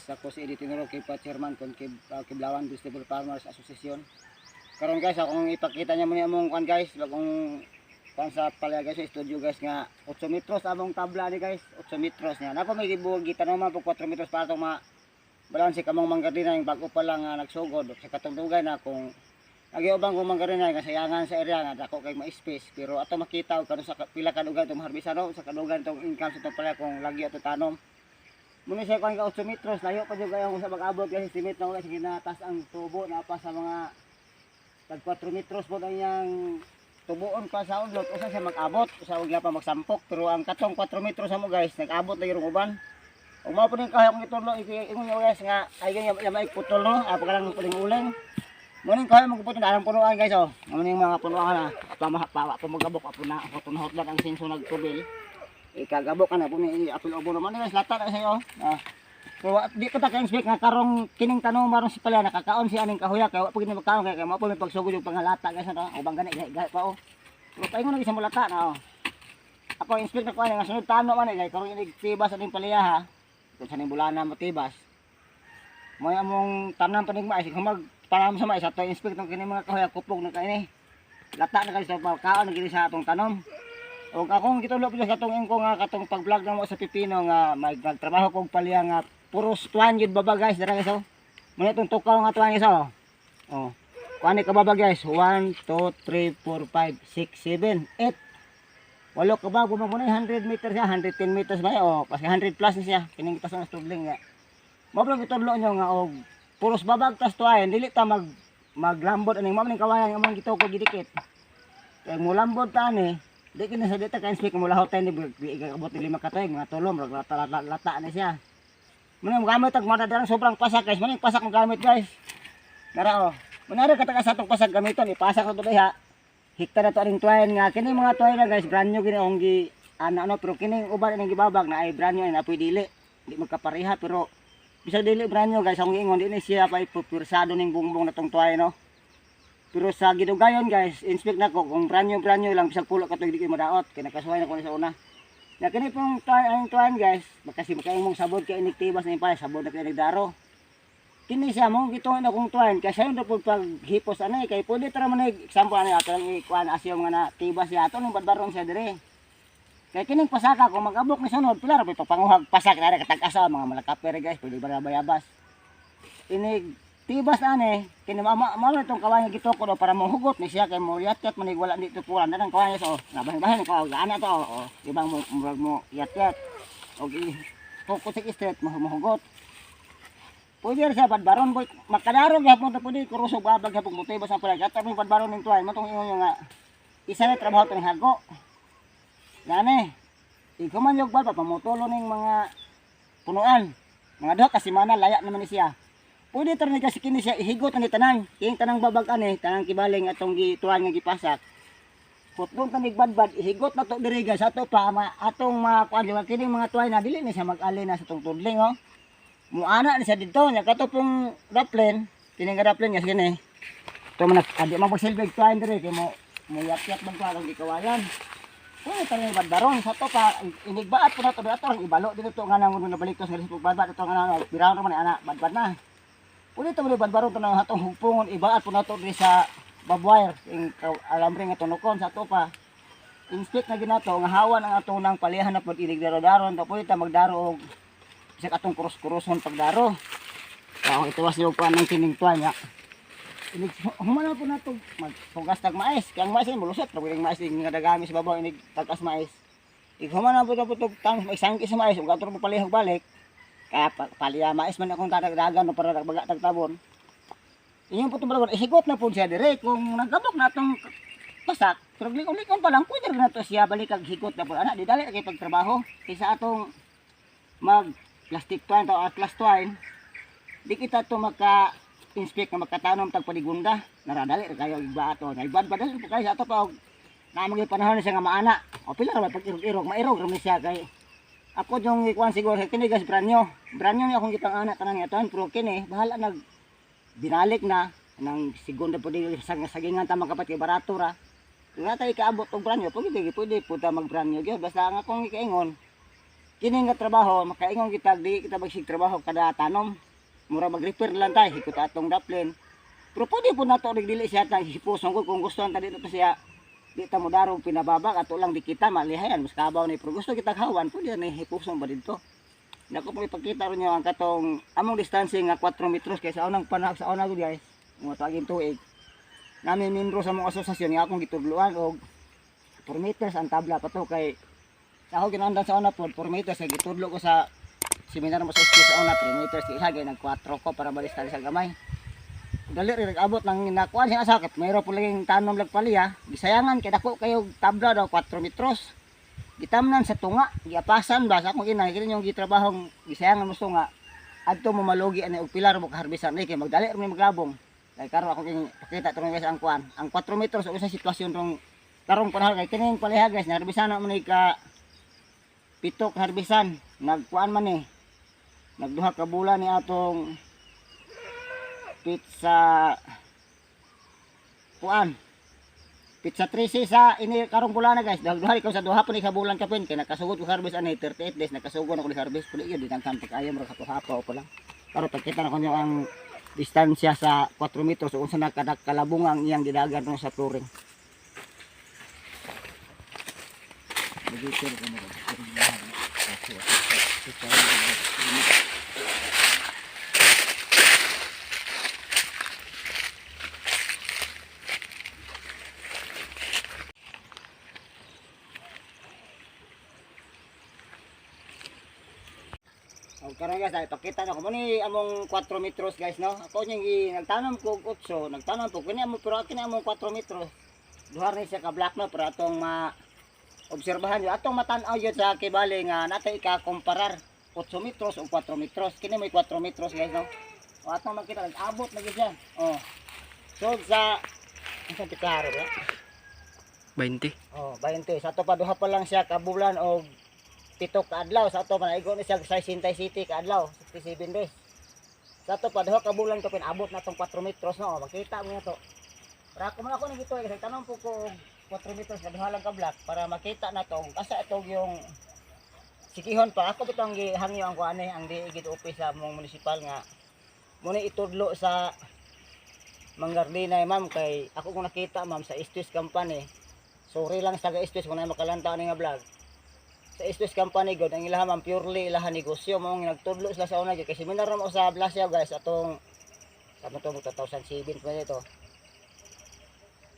Guys. Ako si Eddie Tinuro, Kipa Chairman kon Kiblawan Vegetable Farmers Association. Karon guys, akong ipakita niya muna among kuan guys, bagong kuan sa palaya guys, sa studio guys nga 8 metros among tabla ni guys, 8 metros niya. Nako may gibuwag gitanom po 4 metros para atong ma balanse kamong manggarina yung bago pa lang nga nagsugod sa katong dugay na kung nagiubang kong manggarina nga sayangan sa area nga dako kay ma-space, pero ato makita og karon sa pila ka dugay itong maharbisa no sa kadugan itong income sa itong palaya kung lagi ato tanom. Muna siya kuan ka 8 metros, layo pa jud kayo kung sa mag-abot kasi estimate na ko kasi ginatas ang tubo na pa sa mga tag 4 metros po ang iyang tubuon pa sa udlot usa siya mag-abot usa og pa magsampok, pero ang katong 4 metros mo guys nag-abot na yung uban. Ug mao po ning kahoy akong gitudlo, ingon niyo guys nga ay ganyan ya putol no, ah pagalang puling uling. Mo ning kahoy magputol na ang punuan guys oh. Mo ning mga punuan na pa pa pa magabok apo na ako tunhot lang ang sinso nagtubil. Ikagabok ka na po ni apil obo naman guys, lata na siya oh. Ah. So di ko ta ka-expect nga karong kining tanong maron si pala nakakaon si aning kahoya kay wa po gini magkaon kay mao po may pagsugod yung pangalata guys no. Ubang gani gahi pa oh. Pero paingon na sa mulata na oh. Ako inspect na ko ani nga sunod tano man eh kay karong inig tibas aning palaya ha. Kung sa ning bulana mo tibas. Mo among tanan panig mais kung mag panam sa mais ato inspect nang kini mga kahoya kupog na kaini. Lata na kayo sa pagkaon na gini sa atong tanom. Og akong gitulo po sa katong ingko nga katong pag-vlog na mo sa pipino nga mag nagtrabaho kog palya nga puros tuwan yun baba guys, dara guys oh. Muna itong tukaw nga tuwan guys oh. Oh. Kuan ni kababa guys, 1 2 3 4 5 6 7 8. Walo ka ba mo na 100 meters siya, 110 meters ba oh, kasi 100 plus na siya kining tas ang studling nga. Mao bang gitudlo nyo nga og puros babag tas tuwayan dili ta mag maglambot aning mao ning kawayan among gitukod gidikit. Kay mulambot ta ani, di kini sa dita ka-inspect mo lahot tayo ni ikabot ni 5 ka tuig mga tulom rag lata lata, lata na siya. Muna mo gamit og madadarang sobrang pasak guys, muna yung pasak mo gamit guys. Nara oh. Muna ra kataga sa atong pasak gamiton, ipasak na to diha. Hikta na to aning tuwayan nga kini mga tuwayan na guys, brand new kini akong gi ano ano, pero kining uban ining gibabag na ay brand new ay apoy dili. Di magkapareha, pero bisag dili brand new guys, akong giingon di ni siya pa ipupirsado ning bungbong na tong tuwayan no. Pero sa gidugayon guys, inspect na ko kung brand new lang bisag pulo ka tuig di kayo madaot kay nakasuway na ko ni sa una. Na kini pong tuwan ang tuwan guys, kasi makaimong mong sabod kay inig tibas na impay, sabod na kay inig daro. Kini siya mo gituon na kong tuwan kay sayon ra pud paghipos anay kay pwede tara man example ani ato lang ikuan asyo mga na tibas siya ato ning badbaron siya dire. Kay kining pasaka kung magabok ni sunod pila ra pud papanguhag pasak na katag-asa mga malakaper guys, pwede ba bayabas. Inig tibas ani kini mama mao na itong kawayan gitukod o para mohugot ni siya kay mo yat-yat man wala dito puran na kawayan so nabahin-bahin ko ana to oh, di ba mo murag mo yat-yat og i focus sa straight mo mohugot. Pwede ra siya badbaron boy makadaro gyapon ta, pwede kurusog babag gyapon mo tibas ang pala ato mi badbaron ning tuway matong ingon nga isa na trabaho tong hago gani ikaw man yung baba pamutulo ning mga punuan mga duha ka semana laya naman ni siya. Pwede tar ni kasi kini siya ihigot ani tanan. Kini tanang babag ani, tanang kibaling atong gituan nga gipasak. Putbong tanig badbad, ihigot na to diri guys ato pa ma, atong mga kuan di kini mga tuay na dili ni siya mag-ali na sa tong tudling oh. Muana ni siya didto nya kato pong raplen, kini nga raplen nga kini. To man adi man pagsilbig tuay diri kay mo mo yat-yat man to atong gikawayan. Pwede tayo badbaron sa to pa inigbaat po na to ato ang ibalo dito to nga nang nabaliktos nga sa badbad ito nga nang biraon man ana badbad na. Pwede ito mo badbaron to na atong hugpungon ibaat po nato diri sa barbed wire ing alambre nga tunokon sa ato pa. Inspect na ginato nga hawan ang ato nang palihan na pod inig daro-daron to pwede ta magdaro og bisag atong kurus-kuruson pagdaro. Kaya ituwas niyo kuan ng kining tuwa niya. Inig humana po nato magpugas tag mais kay ang mais ay mulusot pero yung mais nga dagami sa babaw inig tagas mais. Ig humana po na po tog tang may sangki sa mais ug ato mo palihog balik. Kaya palya mais man akong tatagdagan no para baga tagtabon. Inyong po itong ihigot na po siya dire. Kung nagabok na itong pasak, pero likon-likon pa lang, pwede rin na to siya balik ag higot na po. Anak, di dali na kay pagtrabaho. Kaysa atong mag plastic twine o atlas twine, di kita to maka inspect nga magkatanom tag paligunda. Naradali ra kayo igba ato. Naibad pa dali po kayo sa ato pa og naamang panahon na siya nga maana. O pila ra ba pag irog-irog, mairog ra man siya kay ako yung ikuan siguro kini guys brand new. Brand new ni akong gitang anak tanan nga tan, pero kini bahala nag binalik na nang segunda po di sa sagingan ta mga kay barato ra. Kung nga tayo kaabot og brand new, pwede pwede po ta mag brand new gyud. Basta ang akong ikaingon Kini nga trabaho, makaingon kita di kita magsig trabaho kada tanom. Mura mag-repair lang tayo, hikot atong daplin. Pero pwede po nato rig dili siya tang hipuson ko kung gusto ang dito siya di ta mo darog pinababa ato lang di kita malihayan mas kabaw ni, pero gusto kita hawan, pwede na hipuson ba dito. Nako po, ipakita ron niyo ang katong among distancing nga 4 metros kay sa unang panahon, sa una gud guys, mga tuaging tuig nami membro sa mong asosasyon nga akong gitudloan og 4 meters ang tabla pa to, kay sa ako ginaundan sa una po 4 meters, kay gitudlo ko sa seminar mo sa school sa una 3 meters, di ilagay nag 4 ko para balista sa gamay. Dali rin nag-abot ng nakuan siya sakit, mayroon po laging tanom lagpaliya, gisayangan kay dako kayo tabla daw, 4 metros. Gitamnan sa tunga, giapasan ba sa akong ina, kini yung gitrabahong gisayangan mo tunga adto mo, malugi ani og pilar mo kaharbisan ni kay magdali ra mi maglabong. Kay karon ako king pakita tong guys ang kuan, ang 4 metros ug sa sitwasyon rong karong panahon, kay kining paleha guys, naharbisan na man ni ka pito kaharbisan, nagkuan man ni nagduha ka bulan ni atong pizza kuan, pizza 13 sa ini karong bulan na guys. Duha ikaw sa duha pa ni ka bulan kapin kay nakasugod ko harvest ani 38 days, nakasugod ako ni harvest puli yun di tangkan pag-ayaw murag hapo-hapo pa lang. Pero pagkita na ko niyo ang distansya sa 4 metros unsa na kalabong ang iyang gidagan sa flooring. O karon guys, ay pakita na ko mo ni among 4 metros guys, no. Ako niyang nagtanom ko og 8, nagtanom po kini amo, pero kini among 4 metros. Duha ni siya ka block, no, pero atong ma obserbahan yo, atong matan-aw yun sa kibali nga natay ikakomparar 8 metros o 4 metros. Kini may 4 metros guys, no. O atong makita nag-abot na gyud siya. Oh. So sa unsa ti klaro ba? 20. Oh, 20. Sa ato pa duha pa lang siya ka bulan og 7 ka adlaw. Sa ato manaigo ni siya sa Sintay City ka adlaw, 67 days. Sa ato pa duha ka bulan kapin abot na tong 4 metros, no. Oh, makita mo na to. Para ako man ako nagito kasi tanong po ko og 4 metros na duha lang ka block para makita na to asa ito yung sikihon pa. Ako bitong gihangyo ang kuan eh, ang di gid office sa among municipal nga muna itudlo sa Manggardina ma'am, kay ako kung nakita ma'am sa East Company. Sorry lang sa taga East kung na makalanta ani nga vlog. Sa East Company god ang ilaha ma'am, purely ilaha negosyo mo nagtudlo sila sa una gyud, kay seminar mo sa Blasio guys atong sa to 2007 pa dito.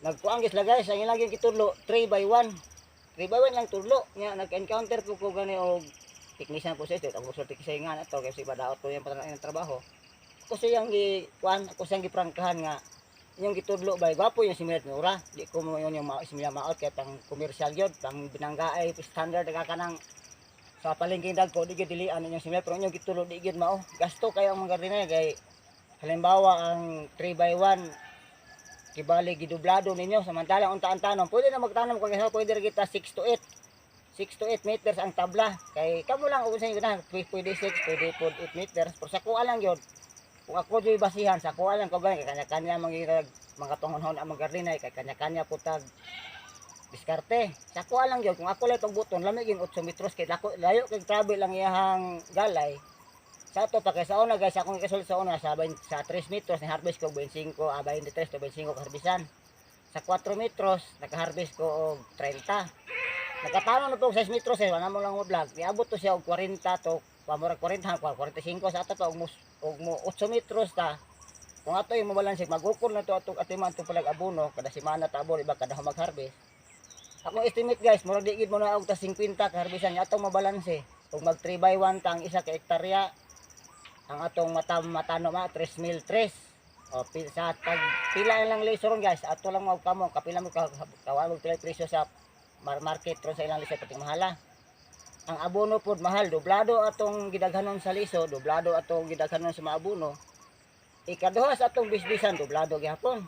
Nagkuang sila guys, ang ilang gyud gitudlo 3 by 1. 3 by 1 lang tudlo. Nya nag-encounter ko ko gani og technician po sa East. Ang gusto kasi nga na to kasi badaot ko yung patanan ng trabaho. Ako siyang gi kuan, ako siyang giprangkahan nga inyong gitudlo ba gwapo yung similar nura, di ko mo yun yung similar maot kay pang commercial yun, pang binanggaay standard ka kanang sa palengke dagko, di gyud dilian inyong similar, pero inyong gitudlo di gyud mao gasto kayo ang mga gardiner, kay halimbawa ang 3 by 1 kibali gidublado ninyo, samantalang unta ang tanom pwede na magtanom kung isa, pwede ra kita 6 to 8, 6 to 8 meters ang tabla, kay kamo lang kung sa inyo na pwede 6, pwede pod 8 meters, pero sa kuha lang yun. Kung ako jo'y basihan sa kuha lang ko gani, kay kanya-kanya mga mga pangunhon ang mga gardiner, kay kanya-kanya po tag diskarte. Sa kuha lang yun, kung ako lang pagbuton lami gyud 8 metros kay dako layo kay travel lang iyahang galay. Sa ato pa kay sa una guys, akong ikasulti sa una sa 20, sa 3 metros ni harvest ko 25, 23 to 25 kaharbisan. Sa 4 metros nakaharvest ko og 30. Nakatanon na po og 6 metros eh, wala mo lang mo vlog. Niabot to siya og 40 to pamurag 40, 45. Sa ato pa og og mo 8 metros ta. Kung ato yung mabalanse, magukol na to atong atiman itong palag abono kada semana ta abono iba kada mag-harvest. Akong estimate guys, murag di gid mo na og ta 50 kaharbisan nga atong mabalanse. Kung mag 3 by 1 ta ang isa ka hektarya, ang atong mata matano ma 3,003. O sa tag pila lang liso ron guys, ato lang mo kamo kapila mo kawa mo pila presyo sa market ron sa ilang liso pati mahala. Ang abono pod mahal, doblado atong gidaghanon sa liso, doblado atong gidaghanon sa mga abono. Ikaduha sa atong bisbisan, doblado gihapon.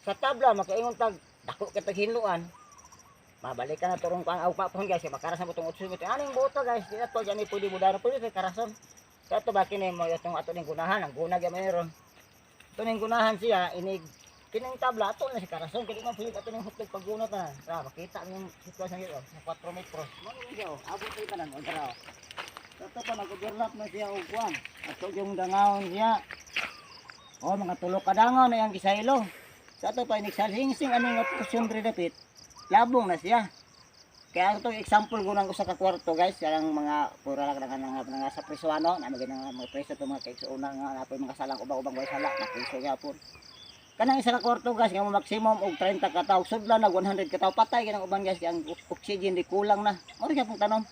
Sa tabla makaingon tag dako kay tag hinluan. Mabalik ka na turong pang pa pon guys, makarasan mo tong 8 metro. Aning buto guys, di na to jani pwede budaro, pwede sa karason. Sa ato ba kini mo itong ato ning gunahan, ang guna gyud ron. Ito ning gunahan siya inig Kining tabla ato na si karason kay di man pwede ato ning hotdog paggunot na. Ra makita ning sitwasyon gyud, oh, sa 4 metros. Mo ni siya, oh. Abot kay tanan, oh, dara, oh. Ato pa nag-overlap na siya og kuan. Ato yung dangawon siya. Oh, mga tulo ka dangaw na yang gisaylo. Sa ato pa inig salhingsing ani nga portion diri dapit, labong na siya. Kaya ito example ko ng usa ka kwarto, guys, yang mga pura lang nga nga nga sa prisuano, na mga mga preso to, mga kaigsuonan nga napoy mga salang ubang-ubang way sala, na priso gyapon. Kanang isa ka kwarto, guys, nga mo maximum og 30 ka tawo, sudlan nag 100 ka tawo, patay kanang uban, guys, kay ang oxygen di kulang na. Mao ra gyapon tanom.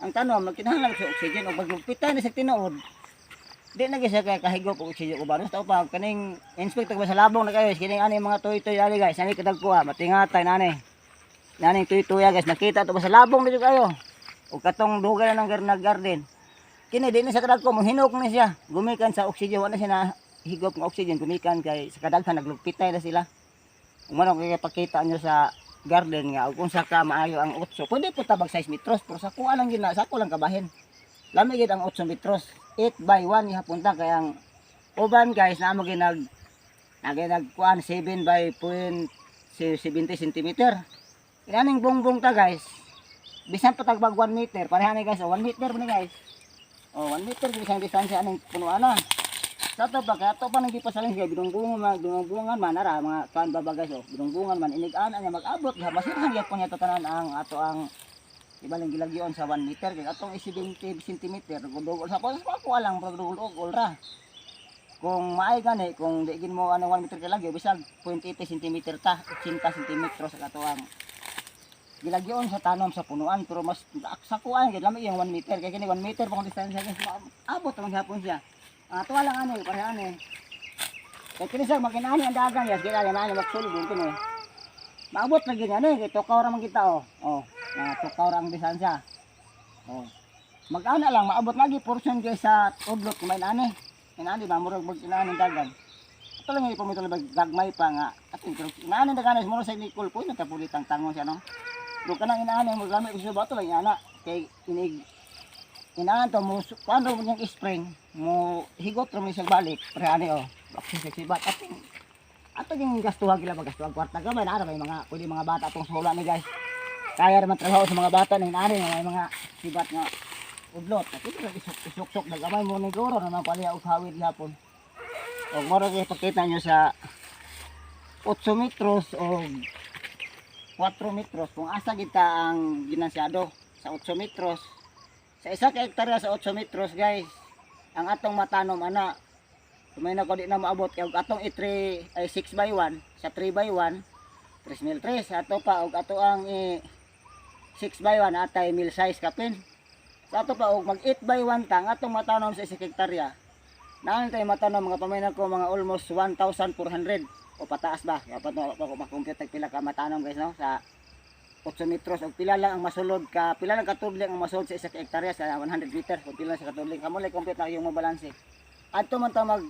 Ang tanom magkinahanglan sa oxygen ug maglugpitan ni sa tinuod. Di na gyud siya kay kahigop og oxygen uban. Basta pa kaning inspector ba sa labong na kayo, kining ani mga tuy-tuy ali, guys, ani kadagko ah, matingatay nani. Naning tuy-tuy, guys, nakita to ba sa labong na jud kayo. Ug katong dugay na nang garden. Kini di na sa kadagko mo hinok na siya. Gumikan sa oxygen, wala na siya na higop ng oxygen, gumikan kay sa kadaghan naglugpitay na sila. Umano kay pakita nyo sa garden nga kung sa ka maayo ang 8. Pwede po tabag 6 metros pero sa kuha lang gina, sa ko lang kabahin. Lami gid ang 8 metros. 8 by 1 ihapon ta kay ang uban, guys, na mo ginag nag kuan 7 by point 70 centimeter. Inaning bongbong ta, guys. Bisan pa tagbag 1 meter, pareha ni, guys, oh, 1 meter ni, guys. Oh, 1 meter bisan distansya aning punuan na. Sa to pa kaya to pa nang gipasalin kay binungbungan man, binungbungan man ara mga kuan ba, guys, oh, binungbungan man inig-an niya mag-abot ha masirhan gyapon niya to tanan ang ato ang ibaling gilagyon sa 1 meter kay atong 70 centimeter dugol sa ko ako lang dugol ra. Kung maay gani kung di gin mo ano 1 meter kalagyo, bisag 0.80 centimeter ta, 80 centimetro sa katuang gilagyon sa tanom sa punuan, pero mas sa kuan gid lami yung 1 meter kay kini 1 meter pa kung distansya, guys, abot man gyapon siya. Ang ato lang ano pareha ani kay kini sa makinani ang dagan, yes, gid ani magsulbong kini maabot lagi ani kay tukaw ra man kita, oh, oh, na tukaw ra ang distansya, oh. Mag-ana lang maabot lagi portion kay sa udlot kung may ani inani ba murag mag inaani dagan. Ito lang yung pamito lang gagmay pa nga atin, pero inaani dagan is murag sa Nicole ko nagkapulitang tangon siya, no. Do kanang inaani mo gamit ko sa bato lang ana kay inig inaan to mo kuan mo niyang spring mo higot ra mo siya balik pre ani, oh, bakit sa sibat ating ato ging gastuhan gila magastuhan kwarta gamay na ara may mga pwede mga bata atong sula ni, guys. Kaya ra man trabaho sa mga bata ning ani may mga sibat nga udlot at ito isuk isuksok na gamay mo ni guro na mapaliha og hawid gihapon. Og moro kay pakita nyo sa 8 metros o 4 metros kung asa kita ang ginansyado sa 8 metros. Sa isa ka hektarya sa 8 metros, guys, ang atong matanom ana kumay na ko di na maabot kay og atong i3 ay 6 by 1 sa 3 by 1 3 mil 3 ato pa og ato ang i 6 by 1 atay mil size kapin. Sa ato pa og mag 8 by 1 tang atong matanom sa isa ka hektarya, naan tayo matanom mga pamayna ko mga almost 1,400 o pataas ba. Dapat no ako makompute pila ka matanom, guys, no, sa 8 metros og pila lang ang masulod ka, pila lang katudling ang masulod sa isa ka hektarya sa 100 meter, kung pila lang sa katudling kamo lang compute na yung mabalanse adto man ta mag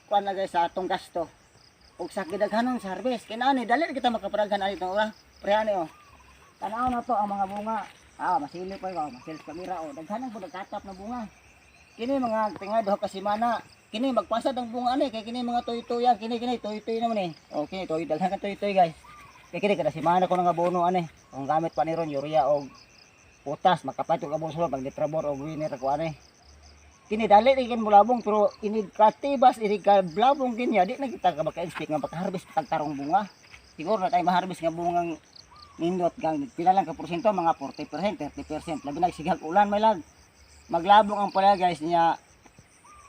kuan na, guys, sa atong gasto ug sa kidaghanon sa harvest. Kay naani dali ra kita makaparaghan ani itong ura pre ani, oh. Tanaw na to ang mga bunga, ah, masilip pa oh, masilip kamera, oh. Daghan ang nagkatap na bunga. Kini mga tinga 2 ka semana kini magpasad ang bunga ani kay kini mga tuy-tuy, kini kini tuy-tuy naman eh. Oh, kini tuy, daghan ka tuy-tuy, guys, kay kini kada semana ko nga abono ani. Kung gamit pa ni ron urea og putas makapat og abono sulod pag nitrabor og winner ako ani. Kini dali rin kin mulabong pero inig katibas inig ka blabong kinya di na kita ka maka-expect nga makaharvest tag tarong bunga. Siguro na tayo maharvest nga bungang nindot gang pila lang ka porsyento, mga 40%, 30%, labi na sigag ulan may lag. Maglabong ang palaya, guys, niya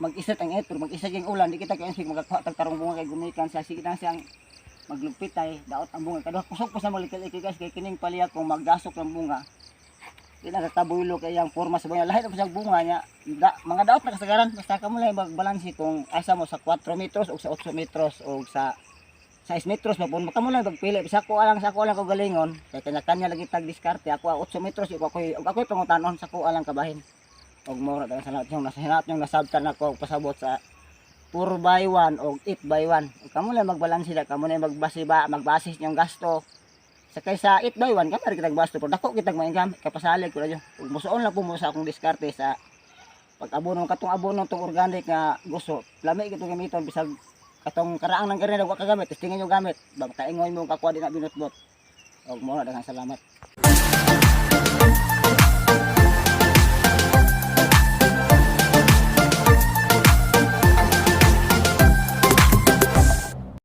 mag-isat ang eto, mag-isat yung ulan, di kita ka-expect makakuha tag tarong bunga kay gumikan sa sige na siyang maglugpitay, daot ang bunga. Kaduha kusog pa sa malikil guys, kay kining palya kung magdasok ng bunga di na katabuylo kay ang forma sa bunga. Lahi na pa siyang bunga niya. Da, mga daot na kasagaran. Basta ka mo lang magbalanse kung asa mo sa 4 metros o sa 8 metros o sa 6 metros pa mo kamo lang magpili. Sa ako lang ko galingon kay kanya-kanya lagi tag diskarte. Ako ang 8 metros ug ako'y pangutanon sa ko alang kabahin. Og mora dagan sa yung nasa hinat yung nasabtan ako og pasabot sa 4 by 1 o 8 by 1. Kamo lang magbalanse sila, kamo na magbase ba, magbasis niyong gasto. Sa kaysa 8 by 1, kamo rin kitag gasto, pero dako kitag maingam, kapasalig ko na yun. Ug musuon lang po mo sa akong diskarte sa pag-abono, katong abono tong organic nga gusto. Lami gito gamiton bisag Katong karaang ng grenada wa kagamit, testingan nyo gamit. Ba makaingon mo kakuha din na binotbot. Og mo na, daghang salamat.